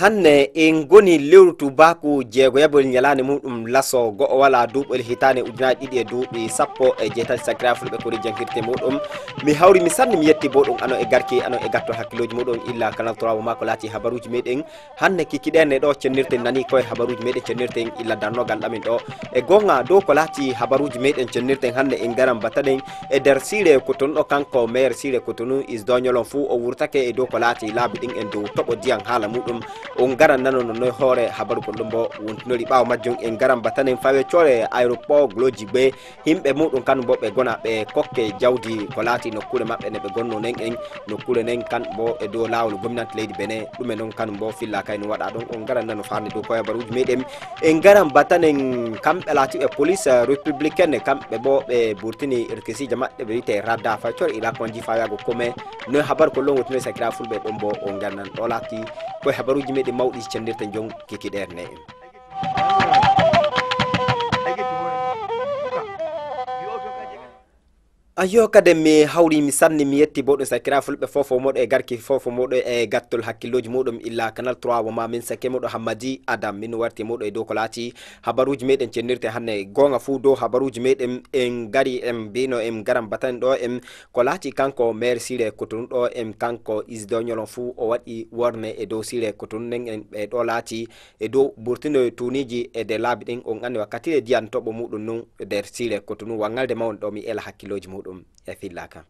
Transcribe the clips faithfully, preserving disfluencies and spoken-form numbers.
Hanne en ngoni lewru tuubaaku jeegoyaɓol ñalaande muɗum laso go'o wala duuɓol hitaande ujunaaji ɗiɗi e duuɓi sappo e jeetati sakira fulɓe kori jankirte muɗum. Mi hawri mi sanni mi yetti bo ɗum ano e garki ano e gattol hakkilooji muɗum illa Canal trois mo maa ko laati habaruuji meɗen. Hanne kikiɗeende ɗo cennirten nani koye habaruuji meɗen cennirten illa darnogal ɗamin ɗo. E goonga dow ko laati habaruuji meɗen cennirten hanne en garan bataɗen e nder siire Cotonou ɗo kanko maire siire Cotonou Isidore Gnolon fuu o wurtake e dow ko laati laabi ɗin en dow toɓo diyan haala muɗum. On ngaran nano no noy hoore habaru kon ɗum bo wontinori. Ɓaawo majjum en ngaran batanen fawe coore aéroport Glodji Bey. Himɓe muɗum kanum bo ɓe gona ɓe kokke jawdi ko laati nokkuure maɓɓe ne ɓe gonno nen en nokkuure nen kan bo e dow laawol gomnati leydi Benin. Ɗume non kanum bo filla kay no waɗa ɗon. On ngaran nano farde dow koye habaruuji meɗen. En ngaran batanen kamɓe laatiɓe police républicaine kamɓe bo ɓe burtini irkisiije maɓɓe ɓe wiyte radda fay cor ila konji fawago kome. No habar ko lon wotino sakira fulɓe ɗon bo on ngarnan ɗo laati koye habaruuji meɗen mawɗi cenndirta jon kikiɗeer ne en. Ayyo kadi mi hawri mi sanni mi yetti bo ɗum sakira fulɓe fofo moɗo e garki fofo moɗo e gattol hakkillooji muɗum illa Canal trois wo ma min sakke moɗo Hammadi Adam min warti moɗo e dow ko laati habaruuji meɗen cennirte hanne goonga fuu dow habaruuji meɗen en ngari en mbino en ngaran batani ɗo en ko laati kanko maire siire Cotonou ɗo en kanko Isidore Gnolon fuu o waɗi worne e dow siire Cotonou nden en ɓe ɗo laati e dow burtinoye tuuniiji e nder laabi ɗin. On anndi wakkatire diyan toɓo muɗum nun nder siire Cotonou wanngalde mawni ɗo mi ela hakkillooji muɗum e filla kan.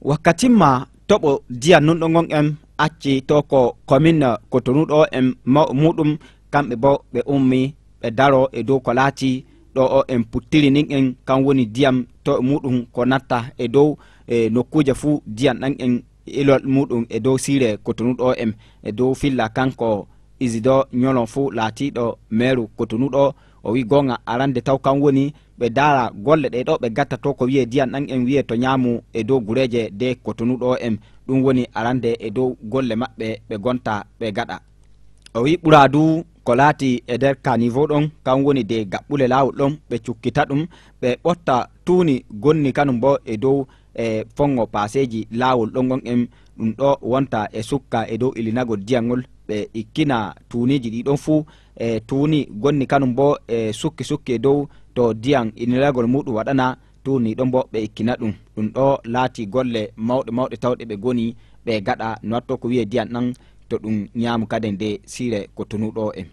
Wakkatimma toɓo diyan nun ɗon on en acci to ko commune Cotonou ɗo en mawɓe muɗum kamɓe bo ɓe ummi ɓe daro e dow ko laati ɗo o en puttiri nin en kan woni diyam to e muɗum ko natta e dow e nokkuuje fuu diyan ɗan en ilol muɗum e dow siire Cotonou ɗo en e dow filla kanko Isidore Gnolon fuu laatiiɗo meeru Cotonou ɗo o wi goonga arande taw kan woni ɓe daara golle ɗe ɗo ɓe gatta to ko wiyee diyan ɗan en wiyee to ñaamu e dow gureeje de Cotonou ɗo en ɗum woni arande e dow golle maɓɓe ɓe gonta ɓe gaɗa. O wi ɓura du ko laati e nder caniveau ɗon kan woni de gaɓɓule laawol ɗon ɓe cukkita ɗum ɓe ɓotta tuuni gonni kanum bo e dow e fongo paaseeji laawol ɗon on en ɗum ɗo wonta e sukka e dow ilinagol diyangol ɓe ikkina tuuniiji ɗi ɗon fuu e tuuni gonni kanum bo e sukki sukki e dow to diyan ilinagol muɗum waɗana tuuni ɗon bo ɓe ikkina ɗum ɗum ɗo laati golle mawɗe mawɗe tawɗe ɓe goni ɓe gaɗa no watto ko wiyee diyan ɗan to ɗum ñaamu kaden de siire Cotonou ɗo en.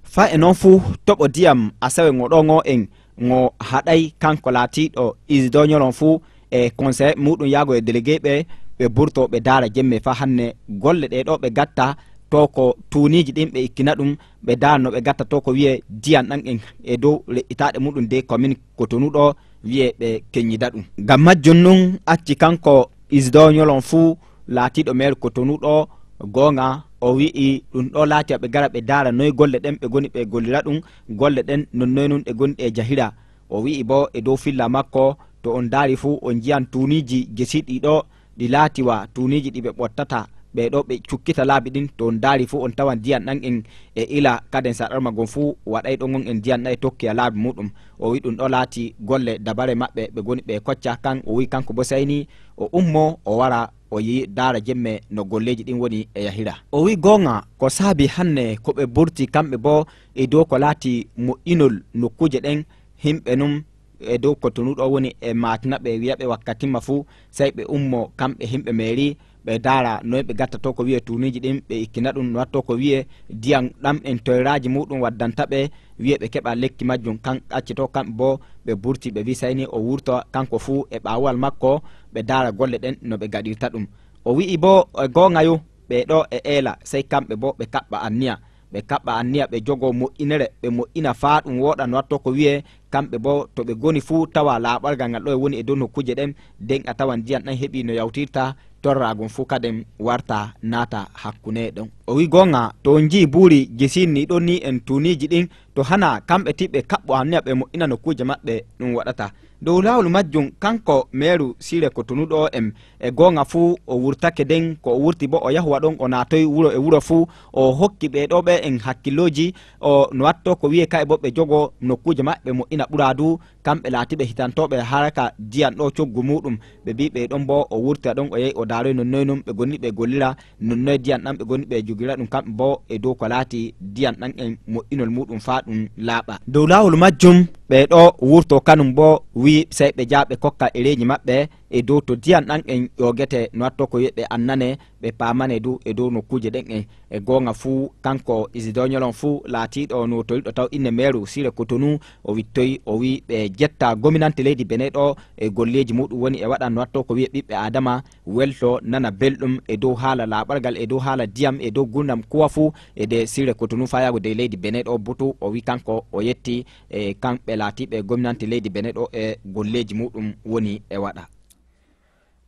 Fa e noon fuu toɓo diyam asawe ŋo ɗo ŋo en ŋo haɗay kanko laatiiɗo Isidore Gnolon fuu e conseil muɗum yaago e délégué ɓe ɓe burto ɓe daara jemme fa hanne golle ɗe ɗo ɓe gatta to ko tuuniiji ɗin ɓe ikkina ɗum ɓe daara no ɓe gatta to ko wiyee diyan ɗan en e dow re'itaɗe muɗum de commune Cotonou ɗo wiyee ɓe keññida ɗum. Ngam majjum nun acci kanko Isidore Gnolon fuu laatiiɗo maire Cotonou ɗo goonga o wi'i ɗum ɗo laati ɓe gara ɓe daara noy golle ɗen ɓe goni ɓe gollira ɗum golle ɗen non noy nun ɗe goni ɗe jahira. O wi'i bo e dow filla makko to on daari fuu on njiyan tuuniiji gesiiɗi ɗo ɗi laati wa tuuniiji ɗi ɓe ɓottata ɓe ɗo ɓe cukkita laabi ɗin to on daari fuu on tawan diyan ɗan en e ila kaden saɗarma gon fuu waɗay ɗon on en diyan ɗan e tokki a laabi muɗum. O wi ɗum ɗo laati golle dabare maɓɓe ɓe goni ɓe kocca kan o wi kanko bo sayni o ummo o wara o yi daara jemme no golleeji ɗin woni e yahira. O wi goonga ko saabi hanne ko ɓe burti kamɓe bo e dow ko laati moƴƴinol nokkuuje ɗen himɓe nun e dow Cotonou ɗo woni e maatina ɓe wiya ɓe wakkatimma fuu sey ɓe ummo kamɓe himɓe meeri ɓe daara noy ɓe gatta to ko wiye tuuniiji ɗin ɓe ikkina ɗum no watto ko wiye diyan ɗam en toyraaji muɗum waddanta ɓe wiye ɓe keɓa lekki majjum kan accito kamɓe bo ɓe burti ɓe wi sayni o wurto kanko fuu e ɓaawal makko ɓe daara golle ɗen no ɓe gaɗirta ɗum. O wi'i bo e goonga yo ɓe ɗo e eela sey kamɓe bo ɓe kaɓɓa anniya ɓe kaɓɓa anniya ɓe jogoo moƴƴinere ɓe moƴƴina faa ɗum wooɗa no watto ko wiyee kamɓe bo to ɓe goni fuu tawa laaɓalgal ngal ɗo e woni e dow nokkuuje ɗen den a tawan ndiyan ɗan heɓii no yawtirta torraagon fuu kaden warta naata hakkunde ɗon. O wi goonga to on njii buuri gesiin ni ɗon ni en tuuniiji ɗin to hana kamɓe ti ɓe kaɓɓo anniya ɓe moƴƴina nokkuuje maɓɓe ɗum waɗata. Dow laawol majjum, kanko meeru Sire Kotonu ɗo em, e goonga fuu o wurtake nden, ko o wurti boo o yahuwa ɗon o naatoy wuro e wuro fuu, o hokki ɓee ɗoo ɓe en hakkillooji, o no watto ko wi'e ka'e boo ɓe jogo nokkuuje maɓɓe moƴƴina ɓuraa du, kamɓe laatiiɓe hitantooɓe haraka ndiyam ɗo coggu muuɗum, ɓe mbi'i ɓee ɗon boo o wurta ɗon o yahi o daaroy nonnoy non ɓe gonni ɓe gollira, nonnoy ndiyam ɗam ɓe gonni ɓe jogira ɗum kamɓe boo e dow ko laati ndiyam ɗam en moƴƴinol muuɗum faa ɗum laaɓa. Dow laawol majjum ɓee ɗo wurto kanum boo wi'i sey ɓe jaa ɓe kokka ereeji maɓɓe e dow to ndiyam ɗam en ƴoogete no watto ko wi'e ɓe annane ɓe paamane du e dow nokkuuje ɗen en. E goonga fuu kanko Isidore Ɲolon fuu laatiiɗo nootoriiɗo taw inne meeru Sire Kotonu o wittoyi o wi'i ɓe jetta gominante leydi Bene ɗo e golleeji muuɗum woni e waɗa no watto ko wi'e ɓiɓɓe Aadama welto nana belɗum e dow haala laaɓargal e dow haala ndiyam e dow gurdam kuwa fuu e de Sire Kotonu fayaago dey leydi Bene ɗo butu o wi'i kanko o yetti e kamɓe laatiiɓe gominante leydi Bene ɗo e golleeji muuɗum woni e waɗa.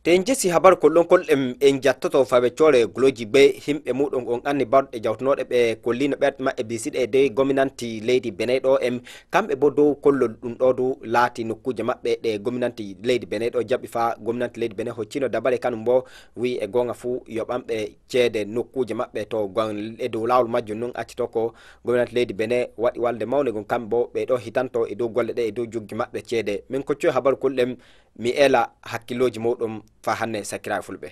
Te en jesi habaru kolɗon kolɗen en jattoto fawe coore Goloji Gbe himɓe muuɗum on anni barɗe jawtunooɗe ɓe kolliino ɓerɗe maɓɓe bisiɗe e dey gominanti leydi Bene ɗo en kamɓe boo dow kollol ɗum ɗo du laati nokkuuje maɓɓe ɗe gominanti leydi Bene ɗo jaɓi faa gominanti leydi Bene hoccino dabare kanum boo wi'i e goonga fuu yoɓanɓe ceede nokkuuje maɓɓe to gon e dow laawol majjum nun accito ko gominanti leydi Bene waɗi walde mawnde gon kamɓe boo ɓe ɗo hitanto e dow golle ɗe e dow juggi maɓɓe ceede. Min koccoy habaru kolɗen mi ela hakkillooji muuɗum faa hannde sakiraaɓe fulɓe.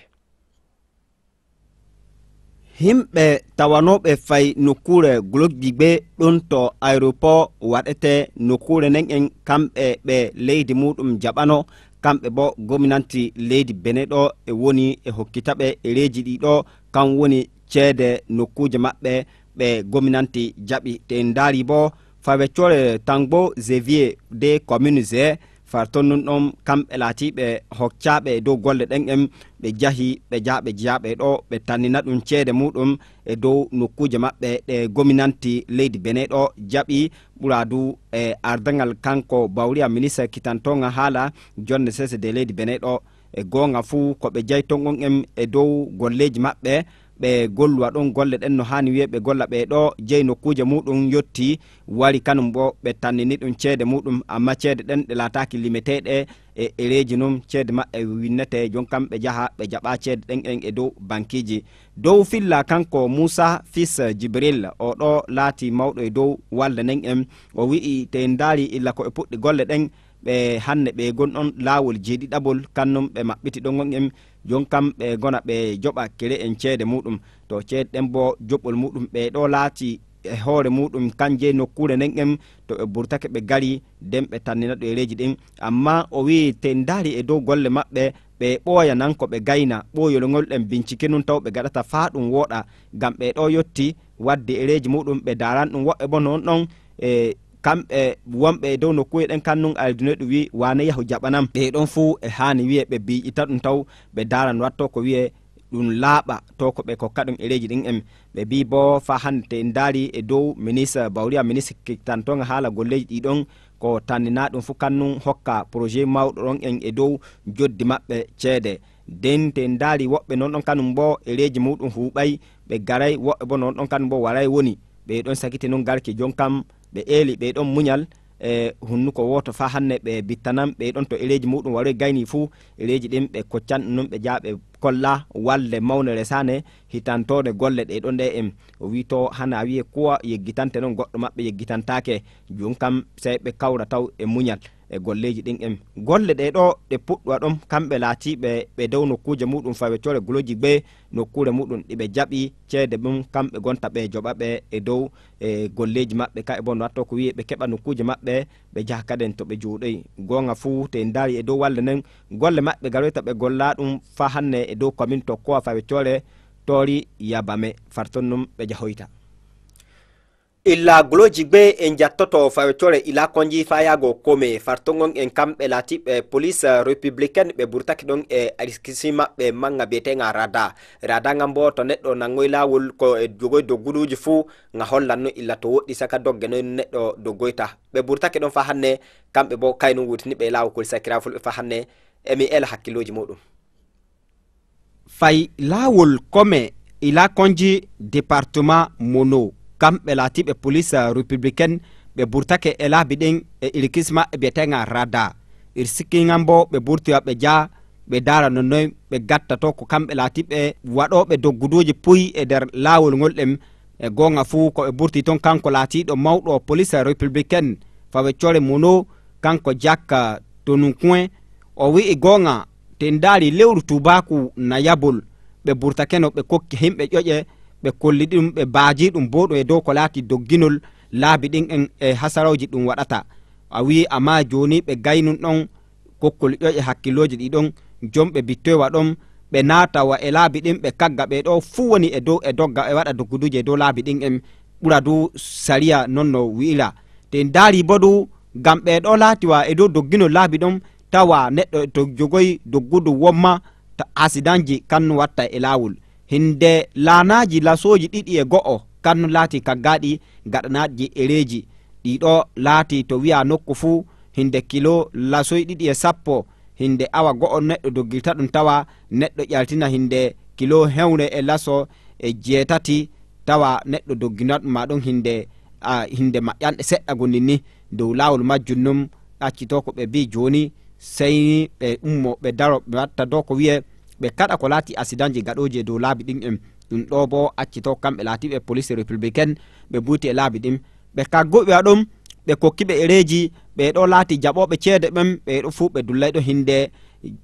Himɓe tawanooɓe fay nokkuure Gloggi Gbe ɗum to aéroport waɗete nokkuure nden en kamɓe ɓe leydi muuɗum jaɓano, kamɓe boo gominanti leydi Bene ɗo e woni e hokkita ɓe ereeji ɗi ɗo, kan woni ceede nokkuuje maɓɓe ɓe gominanti jaɓi. Te en ndaari boo fawe coore Tangbo Xavier de commune Ze far ton nun ɗon kamɓe laatiiɓe hoccaaɓe e dow golle ɗen en ɓe jahi ɓe jaa ɓe jiyaaɓe ɗo ɓe tannina ɗum ceede muuɗum e dow nokkuuje maɓɓe ɗe gominanti leydi Bene ɗo jaɓi ɓura du e ardangal kanko Bawriya ministre kitantonga haala jonde sese de leydi Bene ɗo e goonga fuu ko ɓe jahi ton on en e dow golleeji maɓɓe ɓe golluwa ɗon golle ɗen no haani wi'e ɓe golla ɓe ɗo jeyi nokkuuje muuɗum yotti wari kanum boo ɓe tannini ɗum ceede muuɗum amma ceede ɗen ɗe laataaki limeteeɗe e ereeji nun ceede maɓɓe winnete jon kam ɓe jaha ɓe jaɓa ceede ɗen en e dow bankiiji dow filla kanko Muusa fils Jibril o ɗo laati mawɗo e dow walde nden en o wi'i te en ndaari illa ko e puɗɗi golle ɗen ɓe hannde ɓe gon ɗon laawol jeeɗiɗaɓol kannun ɓe maɓɓiti ɗon on en jon kam ɓe gona ɓe joɓa kere en ceede muuɗum to ceede ɗen boo joɓol muuɗum ɓe ɗo laati e hoore muuɗum kan jeyi nokkuure nden en to ɓe burtake ɓe gari nden ɓe tannina ɗo ereeji ɗin amma o wi'i te ndaari e dow golle maɓɓe ɓe ɓooya nan ko ɓe gayna ɓooyol ngol ɗen bincike nun taw ɓe gaɗata faa ɗum wooɗa ngam ɓe ɗo yotti wadde ereeji muuɗum ɓe daaran ɗum woɓɓe boo non ɗon e kamɓe wonɓe e dow nokkuuje ɗen kannun aldinoy ɗum wi'i waane yahu jaɓanam ɓe ɗon fuu e haani wi'e ɓe biiƴita ɗum taw ɓe daaran watto ko wi'e ɗum laaɓa to ko ɓe kokka ɗum ereeji ɗin en ɓe mbii boo faa hannde te en ndaari e dow ministre bawriya ministre kittantonga haala golleeji ɗi ɗon ko tanninaa ɗum fuu kannun hokka projet mawɗo ɗon en e dow joddi maɓɓe ceede nden te en ndaari woɓɓe non ɗon kanum boo ereeji muuɗum huuɓay ɓe garay woɓɓe boo non ɗon kanum boo waray woni ɓe ɗon sakiti non garki jon kam ɓe eeli ɓe ɗon muñal e hunnuko wooto faa hannde ɓe bittanan ɓe ɗon to ereeji muuɗum waroy gayni fuu ereeji ɗin ɓe koccan ɗum non ɓe jaa ɓe kolla walde mawne resaane hitantoode golle ɗe ɗon ɗe en o wii to hana wiye kuwa yeggitante non goɗɗo maɓɓe yeggitantaake jun kam sey ɓe kawra taw e muñal e golleeji ɗin en golle ɗe ɗo ɗe puɗɗuwa ɗon kamɓe laatiiɓe ɓe dow nokkuuje muuɗum fawe core gulooji ɓe nokkuure muuɗum ɗi ɓe jaɓi ceede mum kamɓe gonta ɓe joɓa ɓe e dow e golleeji maɓɓe kaɓe boo no watto ko wiye ɓe keɓa nokkuuje maɓɓe ɓe jaha kaden to ɓe jooɗoyi goonga fuu te ndaari e dow walde nden golle maɓɓe garoyta ɓe golla ɗum faa hannde e dow commune to kowa fawe core toori yabame farton ɗum ɓe jahoyta illa gulooji gbe en jattoto fawe core ila konji faa yaago kome fartongon en kamɓe laatiɓe police républicaine ɓe burtaki ɗon e askisi maɓɓe manga biyetenga rada rada ngan boo to neɗɗo nangoy laawol ko e jogoy dogguduuji fuu nga hollanno illa to woɗɗi saka dogge noy neɗɗo doggoyta ɓe burtake ɗon faa hannde kamɓe boo kaynun wutini ɓe laawol koli sakira fulɓe faa hannde emi ela hakkillooji muuɗum fay laawol kome ila konji département mono kamɓe laatiɓe police républicaine ɓe burtake e laabi ɗin e irkisma e biyetenga rada Ir sikki ngan bo ɓe burti wa ɓe jaa, ɓe daara no noy ɓe gatta to ko kamɓe laatiiɓe waɗooɓe dogguduuji puy e nder laawol ngol ɗen. E goonga fuu ko ɓe burti ton kanko laatiiɗo mawɗo police républicaine fawe core mono, kanko Jack Tonunkuen, o wi'i goonga, to en ndaari lewru tuubaaku na yabol, ɓe burtakeno ɓe kokki himɓe ƴoƴe, ɓe kolli ɗum, ɓe baaji ɗum booɗum e dow ko laati dogginol laabi ɗin en e hasarooji ɗum waɗata. A wi'i amma jooni ɓe gaynun ɗon kokkol ƴoƴe hakkillooji ɗi ɗon, jom ɓe bittoywa ɗon, ɓe naata wa e laabi ɗin, ɓe kagga ɓe ɗo fuu woni e dow e dogga e waɗa dogguduuji e dow laabi ɗin en ɓura du sariya non no wi'ira. To en ndaari bo du, ngam ɓe ɗo laati wa e dow dogginol laabi ɗon, tawa neɗɗo to jogoy doggudu womma ta asidanji kannu watta e laawol. Hinde laanaaji lasooji ɗiɗi e go'o kannu laati kaggaaɗi gaɗanaaɗi ereeji. Ɗi ɗo laati to wi'a nokku fuu hinde kilo lasoy ɗiɗi e sappo, hinde awa go'o neɗɗo doggirta ɗum tawa neɗɗo ƴaltina hinde kilo hewre e laso e jeetati, tawa neɗɗo doggina ɗum ma ɗon hinde, a, hinde maƴƴanɗe seɗɗa gonni ni. Dow laawol majjum nun accito ko ɓe mbii jooni, sey ɓe ummo ɓe daro ɓe watta dow ko wi'e ɓe kaɗa ko laati asidanji gaɗooji e dow laabi ɗin en. Ɗum ɗo bo accito kamɓe laatiiɓe police républicaine ɓe buuti e laabi ɗin. Ɓe kagguɓe wa ɗum, ɓe kokki ɓe ereeji, ɓe ɗo laati jaɓooɓe ceede ɓen, ɓe ɗo fuu ɓe dullay ɗo hinde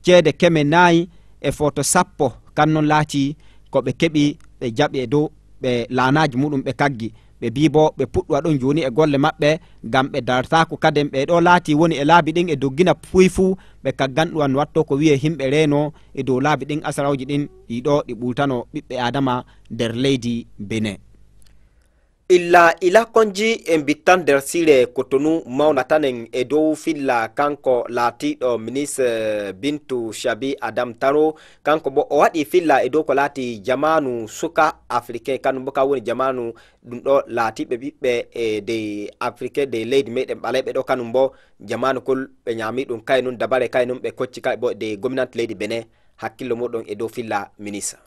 ceede keme nayi e footo sappo, kan non laati ko ɓe keɓi ɓe jaɓi e dow ɓe laanaaji muɗum ɓe kaggi. Ɓe mbii bo ɓe puɗɗuwa ɗon jooni e golle maɓɓe, ngam ɓe dartaako kaden ɓe ɗo laati woni e laabi ɗin e doggina puy fuu, ɓe kagganɗuwa no watto ko wi'e himɓe reeno e dow laabi ɗin asarawji ɗin, ɗi ɗo ɗi ɓultano ɓiɓɓe Aadama nder leydi Benin. Illa ila konji en bittan nder siire Kotonu mawnatanen e dow filla kanko laatiiɗo ministre Bintu Shabi Adam Taro, kanko bo o waɗi filla e dow ko laati jamaanu suka africain, kanum bo kan woni jamaanu ɗum ɗo laatiiɓe ɓiɓɓe e dey africain dey leydi meɗen ɓaleeɓe ɗo, kanum bo jamaanu kol ɓe ñaami ɗum kay nun dabare kay nun ɓe kocci kay bo dey gominante leydi Benin hakkillo muɗum e dow filla ministre.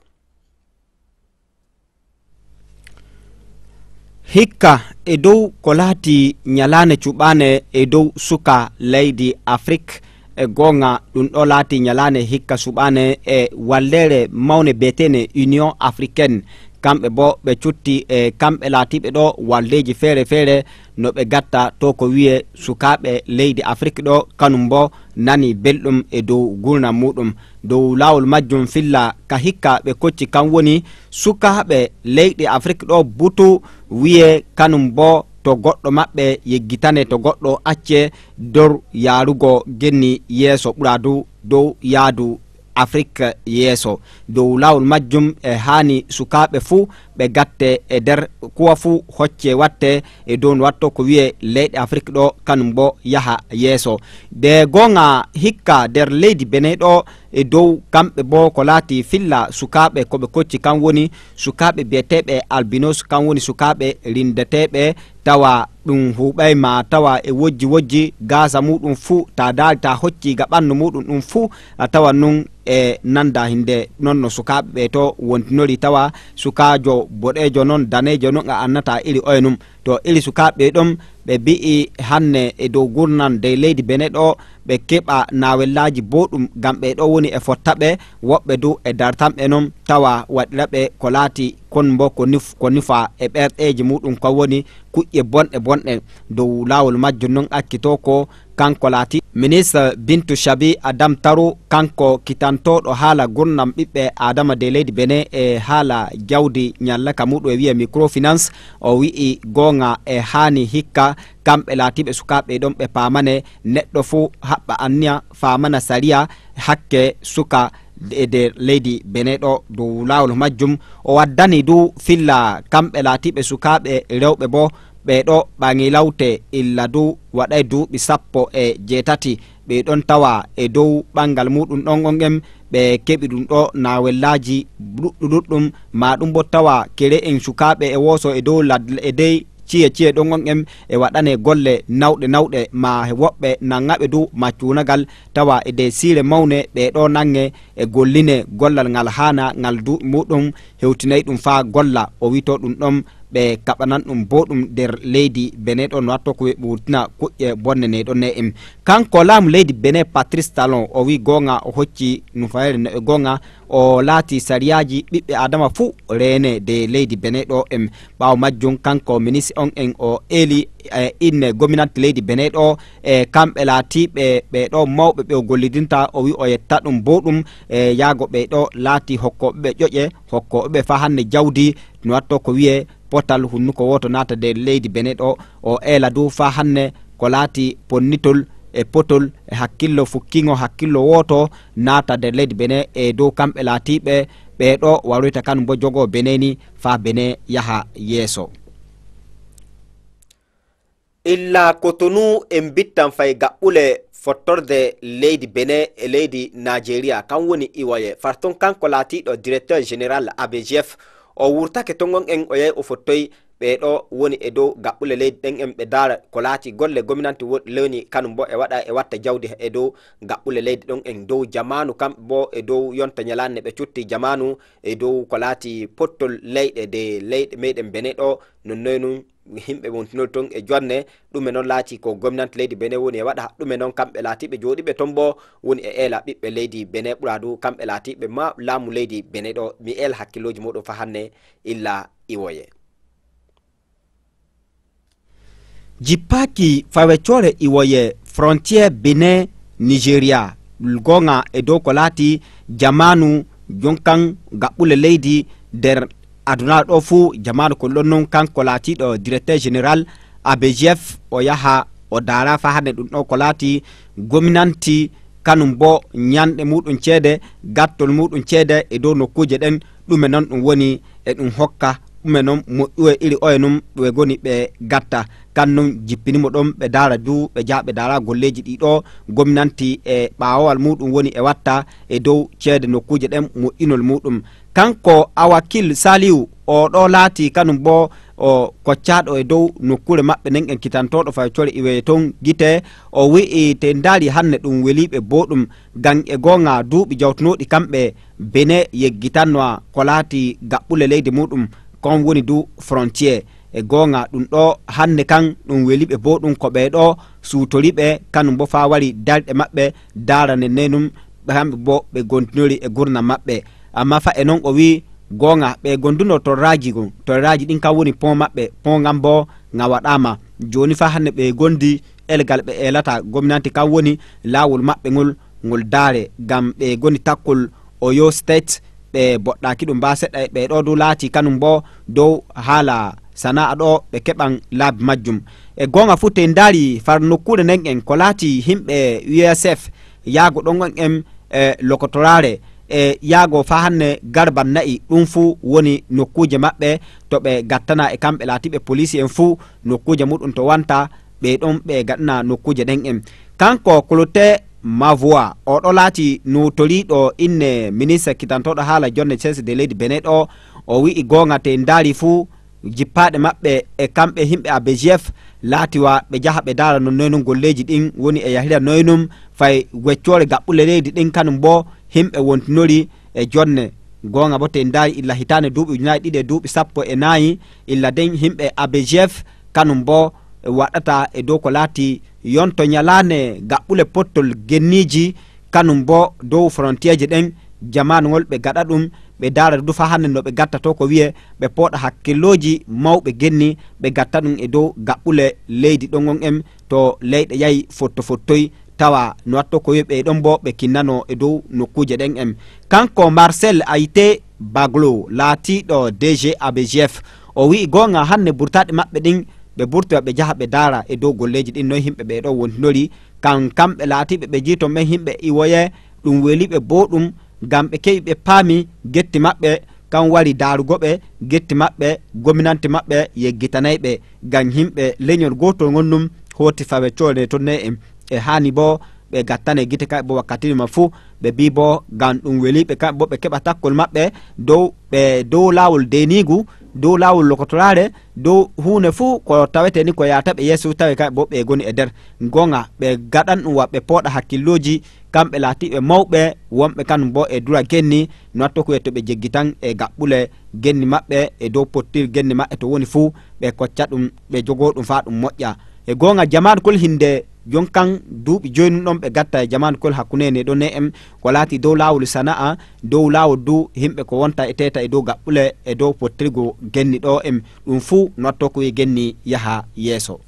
Hikka e dow ko laati ñalaane cuɓaane e dow suka leydi Afrik, e goonga ɗum ɗo laati ñalaane hikka suɓaane e walleere mawne beeteene Union Africaine. Kamɓe bo ɓe cutti e kamɓe laatiiɓe ɗo waldeeji feere feere no ɓe gatta to ko wi'e sukaaɓe leydi Afrik ɗo, kanum bo nani belɗum e dow gurnam muɗum. Dow laawol majjum filla ka hikka ɓe kocci kan woni sukaaɓe leyɗe Afrik ɗo butu wi'e kanum bo to goɗɗo maɓɓe yeggitane to goɗɗo acce dor yaarugo genni yeeso ɓura du dow yaadu Afrik yeeso. Dow laawol majjum e haani sukaaɓe fuu ɓe gatte e nder kuwa fuu hocce watte e dow no watto ko wi'e leyɗe Afrik ɗo kanum bo yaha yeeso. De goonga hikka nder leydi Benin ɗo e dow kamɓe bo ko laati filla sukaaɓe ko ɓe kocci kan woni sukaaɓe bi'eteeɓe albinos, kan woni sukaaɓe rindeteeɓe tawa ɗum huuɓay ma tawa e wojji wojji gaasa muɗum fuu ta daari ta hocci ga ɓandu muɗum ɗum fuu a tawa nun e nanda hinde non no sukaaɓe ɓe to wontinori tawa sukaajo boɗeejo non daneejo non a annata iri oye num. To iri sukaaɓe ɓe ɗon ɓe mbi'i hanne e dow gurnam dey leydi Benin ɗo ɓe keɓa naawellaaji booɗum ngam ɓe ɗo woni e fotta ɓe woɓɓe du e dartanɓe non tawa waɗira ɓe ko laati kon mbo ko nif ko nufa e ɓerɗeeji muɗum ko woni kuƴƴe bonɗe bonɗe. Dow laawol majjum non accito ko kanko laati ministre Bintu Shabi Adam Taro, kanko kitantooɗo haala gurnam ɓiɓɓe Adama de leydi Benin e haala jawdi ñalla ka muɗum e wi'e microfinance. O wi'i goonga e haani hikka kamɓe laatiiɓe sukaaɓe ɗon ɓe paamane neɗɗo fuu haɓɓa anniya faamana sariya hakke suka e nder leydi Benin ɗo dow laawol majjum. O waddani du filla kamɓe laatiiɓe sukaaɓe rewɓe bo ɓe ɗo ɓaŋi lawte illa du waɗay duuɓi sappo e jeetati ɓe ɗon tawa e dow ɓangal muɗum ɗon on en ɓe keɓi ɗum ɗo naawellaaji ɗuɗɗu ɗuɗɗum ma ɗum bo tawa kere en sukaaɓe e wooso e dow ladle e dey ciye ciye ɗon on en e waɗane golle nawɗe nawɗe ma woɓɓe naŋŋaɓe du maccuunagal tawa e dey siire mawne ɓe ɗo naŋŋe e golline gollal ngal haana ngal duuɓi muɗum hewtinay ɗum faa golla o wi'to ɗum ɗon ɓe kaɓanan ɗum booɗum nder leydi Benin ɗo, no watto ko ɓe wurtina kuƴƴe bonne ne ɗon ne en. Kanko laamu leydi Benin, Patrice Talon, o wi goonga o hocci nufayere no e goonga o laati sariyaaji ɓiɓɓe Adama fuu reene de leydi Benin ɗo en. Ɓaawo majjum kanko ministre on en o eeli e inne gominante leydi Benin ɗo e kamɓe laatiiɓe ɓe ɗo mawɓe ɓe o gollidinta, o wi o yetta ɗum booɗum e yaago ɓe ɗo laati hokkooɓe ɓe ƴoƴe, hokkooɓe ɓe faa hannde jawdi, no watto ko wiyee potal hunnuko wooto naata nder leydi Benin ɗo. O eela dow faa hannde ko laati ponnitol e potol e hakkillo fukkiŋo hakkillo wooto naata nder leydi Benin e dow kamɓe laatiiɓe ɓee ɗo waroyta kanum bo jogoo Benin ni faa Benin yaha yeeso. Illa Kotonu en mbittan fay gaɓɓule fottorde leydi Benin e leydi Nigeria, kan woni Iwoye. Far ton kanko laatiiɗo directeur général A B G F, o wurtake ton on en o yahi o fottoyi ɓe ɗo woni e dow gaɓɓule leydi ɗen en ɓe daara ko laati golle gominanti wo-, lewni kanum bo e waɗa e watta jawdi e dow gaɓɓule leydi ɗon en dow jamaanu kamɓe bo e dow yonta ñalaande ɓe cutti jamaanu e dow ko laati pottol leyɗe de leyɗe meɗen Benin ɗo non noy nun himɓe wontunol ton e jonne. Ɗum e noon laati ko gomnanti leydi Benin woni e waɗa ɗum e noon kamɓe laatiiɓe jooɗiiɓe ton bo woni e eela ɓiɓɓe leydi Benin ɓuraa du kamɓe laatiiɓe ma laamu leydi Benin ɗo mi eela hakkillooji muɗum fa hannde illa Iwoye. Jippaaki fawecoore Iwoye frontière Benin Nigeria goonga e dow ko laati jamaanu jonkan gaɓɓule leydi nder aduna ɗo fuu jamaanu ko ɗon noon kanko laatiiɗo directeur général A B G F o yaha o daara fa hannde ɗum ɗo ko laati gominanti kanum bo ñanɗe muɗum ceede gattol muɗum ceede e dow nokkuuje ɗen ɗume noon ɗum woni e ɗum hokka ɗume noon moƴƴuwe iri oye noon ɓe goni ɓe gatta kan noon jippini mo ɗon ɓe daara du ɓe jaha ɓe daara golleeji ɗi ɗo gomnanti e ɓaawowal muɗum woni e watta e dow ceede nokkuuje ɗen moƴƴinol muɗum. Kanko Awakil Saliu o ɗo laati kanum bo o koccaaɗo e dow nokkuure maɓɓe nden en kitantooɗo fay core iweye ton gite o wi'i te ndaari hannde ɗum weliiɓe booɗum ngam e goonga duuɓi jawtunooɗi kamɓe Benin yeggitanno ko laati gaɓɓule leydi muɗum kon woni du frontier e goonga ɗum ɗo hannde kan ɗum weliiɓe booɗum ko ɓee ɗo suutoriɓe kanum bo faa wari darɗe maɓɓe daara nennenum ɓe kamɓe bo ɓe gontinori e gurdam maɓɓe. Amma fa e non o wi'i goonga ɓe gonduno torraaji gon torraaji ɗin kan woni pon maɓɓe pon ngan bo nga waɗaama. Jooni fa hannde ɓe gondi elgal ɓe eelata gomnanti kan woni laawol maɓɓe ngol ngol daare ngam ɓe goni takkol Oyo State ɓe boɗɗaaki ɗum ba seɗɗa e ɓe ɗo du laati kanum bo dow haala sana'a ɗo ɓe keɓan laabi majjum. E goonga fu te ndaari far nokkuure nden en ko laati himɓe U S F yaago ɗon on en e lokotoraare e yaago fa hannde garban na'i ɗum fu woni nokkuuje maɓɓe to ɓe gattana e kamɓe laatiɓe poliisi en fu nokkuuje muɗum to wanta ɓe ɗon ɓe gaɗana nokkuuje ɗen en. Kanko Clotaire Mavoa oɗo laati notoriiɗo inne ministre kitantoɗo haala jonne cese de leydi Benin ɗo o wi'i goonga te ndaari fu jippaaɗe maɓɓe e kamɓe himɓe A B G F laati wa ɓe jaha ɓe daara no noynum golleeji ɗin woni e yahira noynum fay weccoore gaɓɓule leydi ɗin kanum bo himɓe wontinori e jonne. Goonga bo te ndaari illa hitaande duuɓi ujunaaji ɗiɗi e duuɓi sappo e naayi illa den himɓe A B G F kanum bo waɗata e dow ko laati yonto ñalaande gaɓɓule pottol genniiji kanum bo dow frontiyeeji ɗen jamaanu ngol ɓe gaɗa ɗum ɓe daara du fa hannde no ɓe gattato ko wiye ɓe pooɗa hakkillooji mawɓe genni ɓe gatta ɗum e dow gaɓɓule leydi ɗon on en to leyɗe yahi fotto fottoy tawa no watto ko wiye ɓe ɗon bo ɓe kinnano e dow nokkuuje ɗen en. Kanko Marcel Ayité Baglo laatiiɗo D G A B G F o wi'i goonga hannde burtaaɗe maɓɓe ɗin ɓe burtoya ɓe jaha ɓe daara e dow golleeji ɗin noy himɓe ɓe ɗo wontinori kan kamɓe laatiiɓe ɓe jiiton ɓen himɓe iwoye ɗum weli ɓe booɗum ngam ɓe keɓi ɓe paami getti maɓɓe kan wari daarugo ɓe getti maɓɓe gominanti maɓɓe yeggitanay ɓe ngam himɓe leñol gootol ngol ɗum hooti fawe coode ton ne en e haani bo ɓe gattane gite kamɓe bo wakkati ma fuu ɓe mbi bo ngam ɗum weli ɓe kamɓe bo ɓe keɓa takkol maɓɓe dow ɓe dow laawol deniigu Dow laawol lokotoraare, dow huunde fuu ko tawetee ni ko yaata ɓe yeeso, tawi kay bo ɓe ngoni e nder. Goonga, ɓe ngaɗan ɗum wa ɓe pooɗa hakkillooji, kamɓe laatiiɓe mawɓe, wonɓe kanum bo e dura genni, no watto ko e to ɓe jeggitan e gaɓɓule genni maɓɓe, e dow pottir genni maɓɓe to woni fuu, ɓe kocca ɗum, ɓe jogoo ɗum faa ɗum moƴƴa. E goonga, jamaanu kol hinde jon kan duuɓi joyi nun ɗon ɓe gatta e jamaanu kol hakkunde ne ɗon ne en, ko laati dow laawol sana'a, dow laawol du himɓe ko wonta e teeta e dow gaɓɓule e dow pottirgo genni ɗo en, ɗum fuu no watto ko wi'i genni yaha yeeso.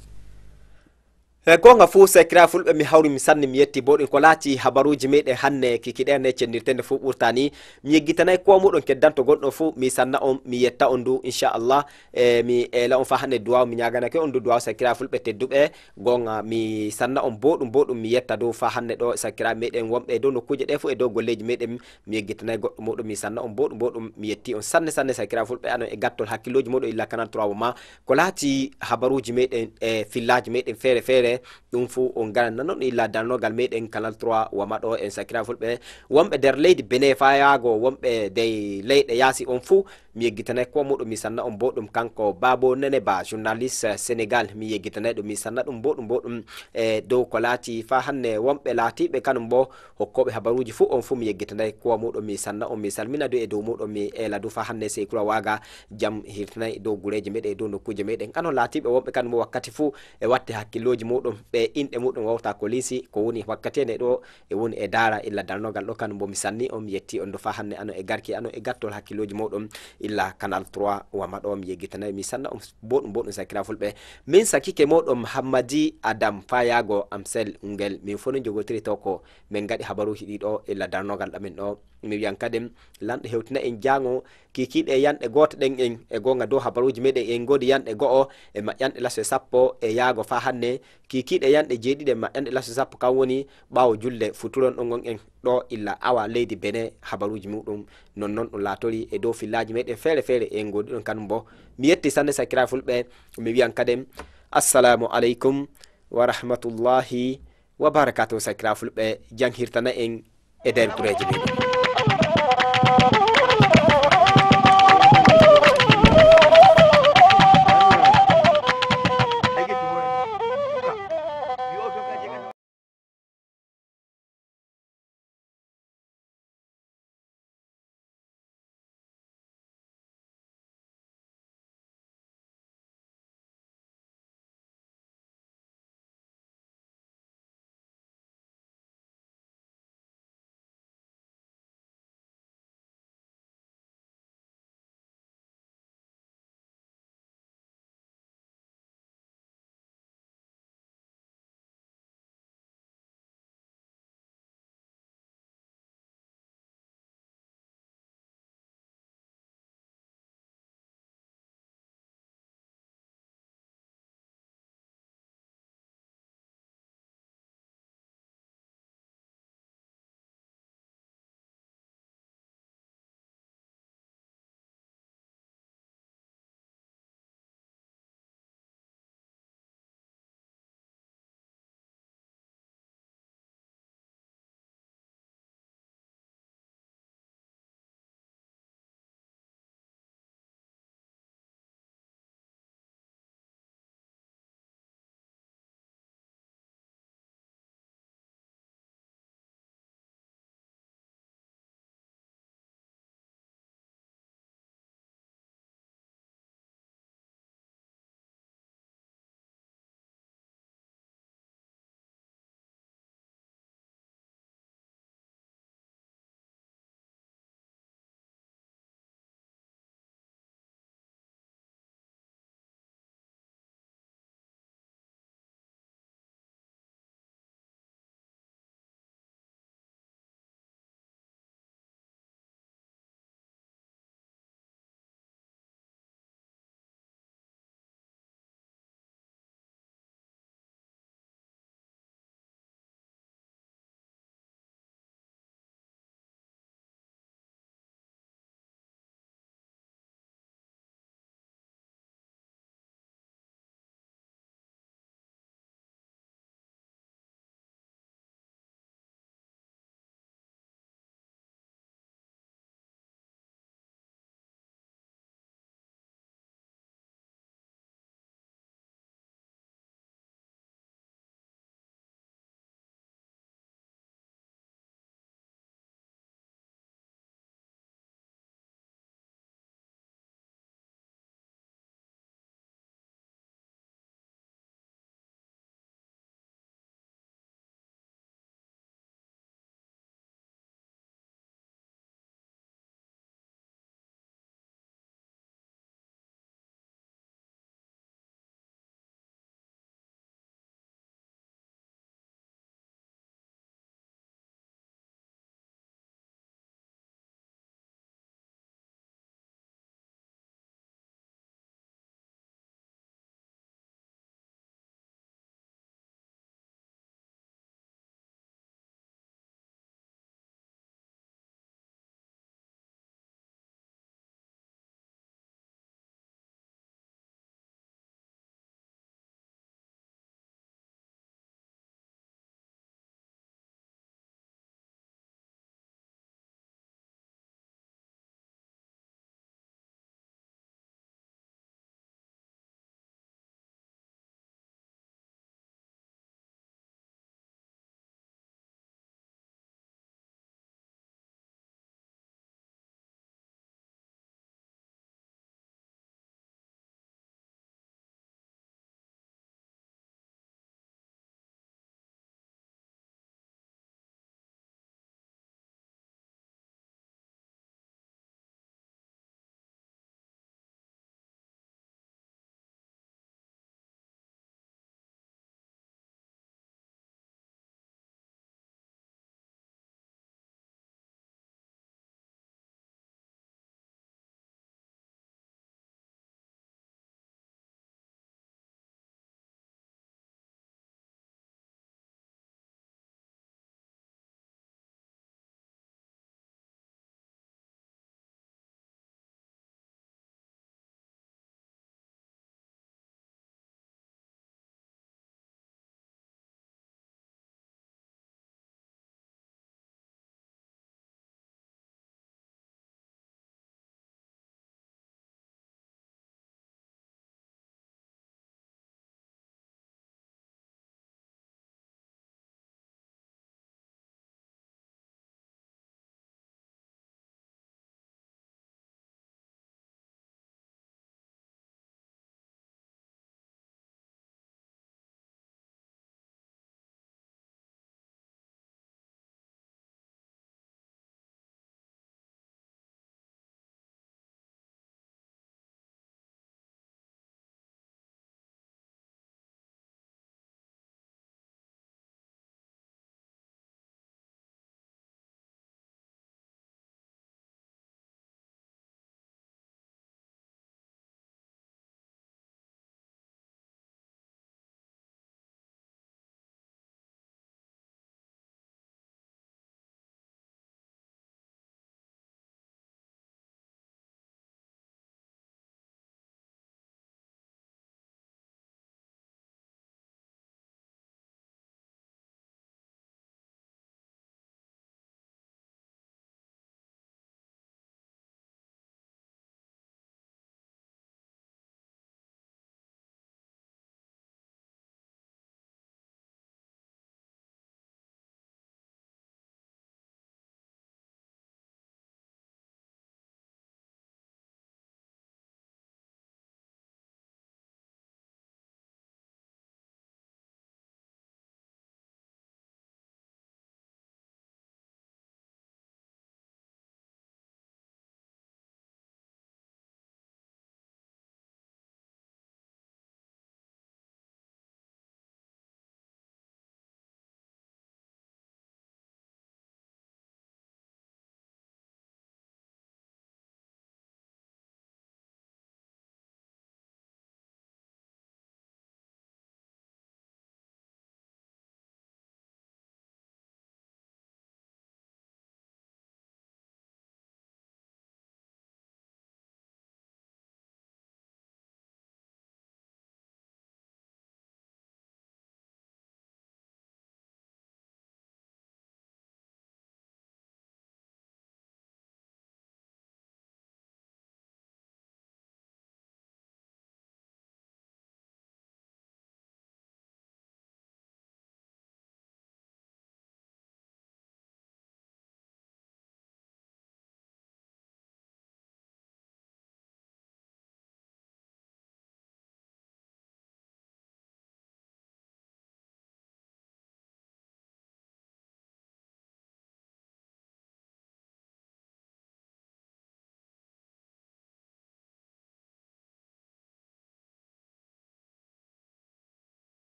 E goonga fuu, sakira fulɓe, mi hawri mi sanni mi yetti bo ɗin ko laati habaruuji meɗen hanne kikiɗe ne cennirtende fuu ɓurtani. Mi yeggitanay ko muɗum keddanto gonɗo fuu, mi sanna on, mi yetta on du, inchallah. E mi eela on faa hanne duwaaw, mi ñaaganake on du duwaaw, sakira fulɓe tedduɓe. Goonga, mi sanna on booɗum booɗum, mi yetta dow faa hanne ɗo sakira meɗen wonɓe dow nokkuuje ɗe fuu e dow golleeji meɗen. Mi yeggitanay goɗɗo muɗum, mi sanna on booɗum booɗum, mi yetti on sanne sanne sakira fulɓe, anon e gattol hakkillooji muɗum illa Canal trois Wama. Ko laati habaruuji meɗen e fillaaji meɗen feere feere, ɗum fuu on ngaran nanon illa darnogal meɗen Canal trois Wama ɗo en sakira fulɓe. Wonɓe nder leydi Benin faa yaago wonɓe dey leyɗe yaasi on fuu, mi yeggitanay ko muɗum, mi sanna on booɗum. Kanko Babo Nene Ba, journaliste Sénégal, mi yeggitanay ɗum, mi sanna ɗum booɗum booɗum. E dow ko laati faa hanne wonɓe laatiiɓe kanum bo hokkooɓe habaruuji fuu, on fuu mi yeggitanay ko muɗum, mi sanna on, mi salmina du e dow muɗum, mi eela du faa hanne sey kura waaga jam hirtanay dow gureeji meɗen e dow nokkuuje meɗen. Anon laatiiɓe wonɓe kanum bo wakkati fuu e watte hakkillooji muɗum, ɓe inɗe muɗum wawta ko liisi, ko woni wakkati ne ɗo e woni e daara illa darnogal ɗo, kanum bo mi sanni on, mi yetti on du faa hanne, anon e garki, anon e gattol hakkillooji muɗum illa Canal trois Wama ɗo, mi yeggitanay, mi sanna on booɗum booɗum sakira fulɓe. Min sakike muɗum Hammadi Adam faa yaago Amsel Ungel, min fuu no jogotiri to ko min ngaɗi habaruuji ɗi ɗo illa darnogal ɗamin ɗo. Mi wi'an kadin lanɗo hewtina en jaango kikiiɗe yanɗe gooto ɗen en e goonga dow habaruuji meɗen, en ngoodi yanɗe go'o e maƴƴanɗe laso e sappo e yaago faa hanne. Kikiiɗe yanɗe jeeɗiɗi e maƴƴanɗe laso sappo kan woni ɓaawo julde futuron ɗon ngon en ɗo illa awa leydi Benin habaruuji muɗum. Non non ɗum laatori e dow fillaaji meɗen feere feere en ngoodi ɗon kanum bo. Mi yetti sanne sakira fulɓe, mi wi'an kadin assalamu aleykum wa rahmatullahi wa barakatuh sakira fulɓe, jam hirtana en e nder gureeji meɗen.